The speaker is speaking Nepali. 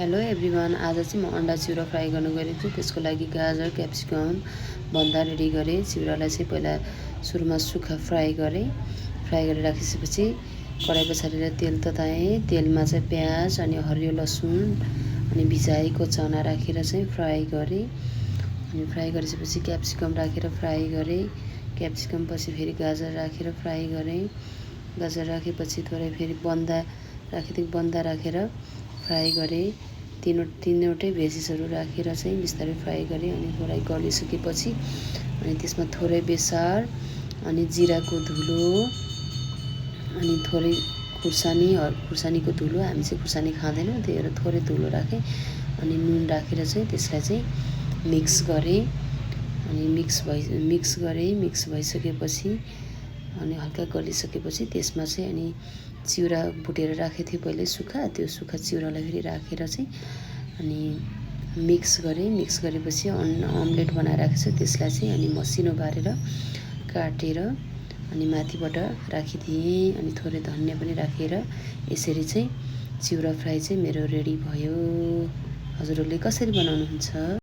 हेलो एभ्रिवान, आज चाहिँ म अन्डा चिउरा फ्राई गर्न गएको छु। त्यसको लागि गाजर क्याप्सिकम बन्दा रेडी गरेँ। चिउरालाई चाहिँ पहिला सुरुमा सुक्खा फ्राई गरेँ। फ्राई गरेर राखिसकेपछि कराई बसालेर तेल तताएँ। तेलमा चाहिँ प्याज अनि हरियो लसुन अनि भिजाएको चना राखेर चाहिँ फ्राई गरेँ। अनि फ्राई गरिसकेपछि क्याप्सिकम राखेर फ्राई गरेँ। क्याप्सिकम पछि फेरि गाजर राखेर फ्राई गरेँ। गाजर राखेपछि थोरै फेरि बन्दा राखेर फ्राई गरेँ। तीनवटै भेजिसहरू राखेर चाहिँ बिस्तारै फ्राई गरेँ। अनि थोरै गलिसकेपछि अनि त्यसमा थोरै बेसार अनि जिराको धुलो अनि थोरै खुर्सानीको धुलो, हामी चाहिँ खुर्सानी खाँदैनौँ, त्यही भएर थोरै धुलो राखेँ। अनि नुन राखेर चाहिँ त्यसलाई चाहिँ मिक्स गरेँ। अनि मिक्स भइसकेपछि अनि हल्का गलिसकेपछि त्यसमा चाहिँ अनि चिउरा भुटेर राखेको थिएँ पहिले त्यो सुक्खा चिउरालाई फेरि राखेर चाहिँ अनि मिक्स गरेपछि अम्लेट बनाएर राखेको छु। त्यसलाई चाहिँ अनि मसिनो पारेर काटेर अनि माथिबाट राखिदिएँ। अनि थोरै धनियाँ पनि राखेर यसरी चाहिँ चिउरा फ्राई चाहिँ मेरो रेडी भयो। हजुरहरूले कसरी बनाउनुहुन्छ?